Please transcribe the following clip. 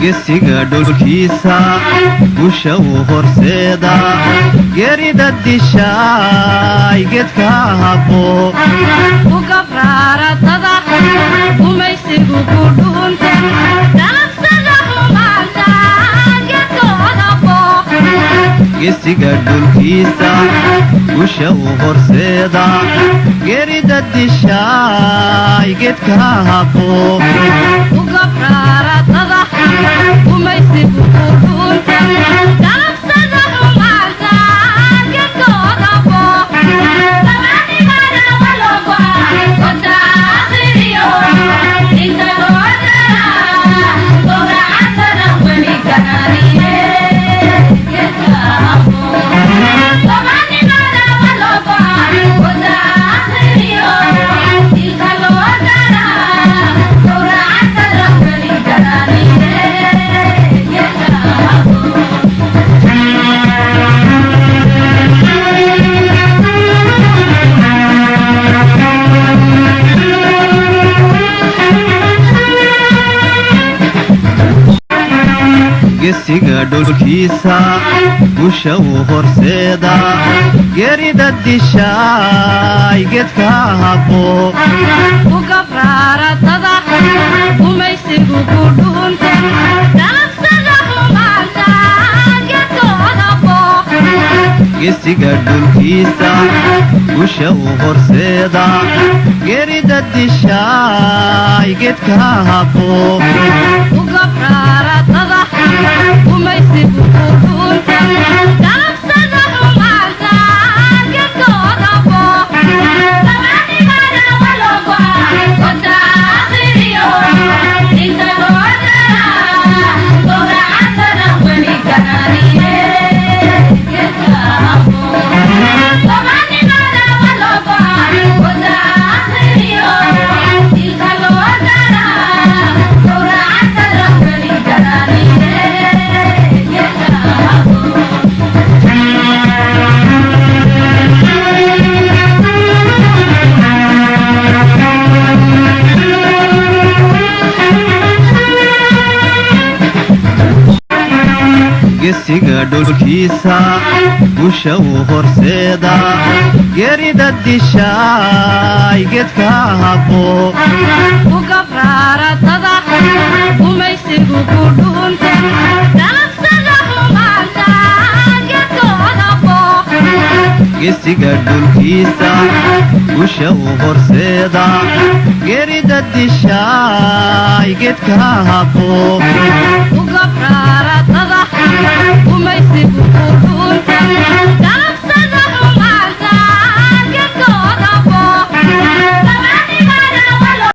Gesiga dhulkiisa gusha uu horseeda, geerida dishaay geedka habo. Ugabraaradada gumaysigu ku dhuunte, dalabsada humaanta geedkooda bo. Gesiga dhulkiisa gusha uu horseeda, geerida dishaay geedka habo. Ugabraaradada gumaysigu ku dhuunte, dalabsada humaanta geedkooda bo. Gesiga dhulkiisa gusha uu horseeda, geerida dishaay geedka habo. Ugabraaradada gumaysigu ku dhuunte, dalabsada humaanta geedkooda bo. Gesiga dhulkiisa gusha uu horseeda, geerida dishaay geedka habo. Ugabraaradada gumaysigu ku dhuunte, dalabsada humaanta geedkooda bo. Gesiga dhulkiisa gusha uu horseeda, geerida dishaay geedka habo. Ugabraaradada gumaysigu ku dhuunte, dalabsada humaanta geedkooda bo. Gesiga dhulkiisa gusha uu horseeda, geerida dishaay geedka habo. Ugabraaradada.